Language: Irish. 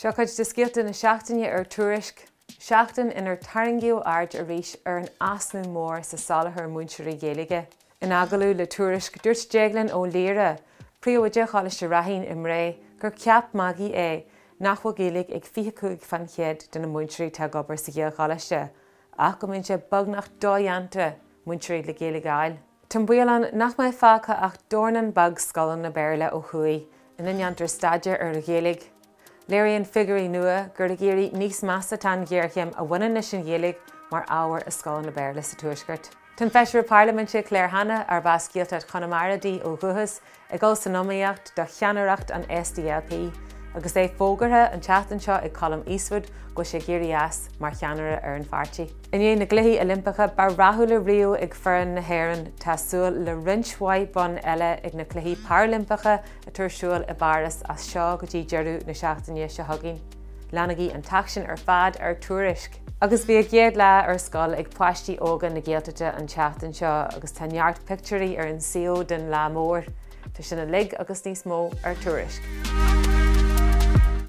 Seo cuid de scéalta na seachtaine ar Tuairisc, seachtain inar tarraingíodh aird arís ar an easnamh mór sa soláthar múinteoirí Gaeilge. In agallamh le Tuairisc, dúirt Déaglán Ó Laoire, príomhoide Choláiste Ráithín i mBré, gur ceap magaidh é nach bhfuil Gaeilge ag 25 fán chéad de na múinteoirí atá ag obair sa Ghaelcholáiste, ach go mbíonn sé beagnach dodhéanta múinteoirí le Gaeilge a fháil. Tá an baol ann nach mbeidh fágtha ach dornán beag scoileanna Béarla ó thuaidh ina ndéantar staidéar ar an Ghaeilge. Léiríonn figiúirí nua gur ag éirí níos measa atá an ghéarchéim a bhaineann leis an Ghaeilge mar ábhar i scoileanna Béarla sa Tuaisceart. Tá an Feisire Parlaiminte Claire Hanna, arb as Gaeltacht Chonamara di ó dhúchas, ag dul san iomaíocht do cheannaireacht an SDLP agus é fógartha an tseachtain seo ag Colum Eastwood go bhfuil sé ag éirí as mar cheannaire ar an pháirtí. I ndiaidh na gCluichí Oilimpeacha ba rathúla riamh ag foireann na hÉireann, tá súil le roinnt mhaith bonn eile ag na Cluichí Parailimpeacha atá ar siúl i bPáras as seo go dtí deireadh na seachtaine seo chugainn. Leanaigí an t-aicsean ar fad ar Tuairisc. Agus bhí a gcéad lá ar scoil ag páistí óga na Gaeltachta an tseachtain seo agus tá neart pictiúirí ar an suíomh den lá mór. Tá sin uilig agus níos mó ar Tuairisc.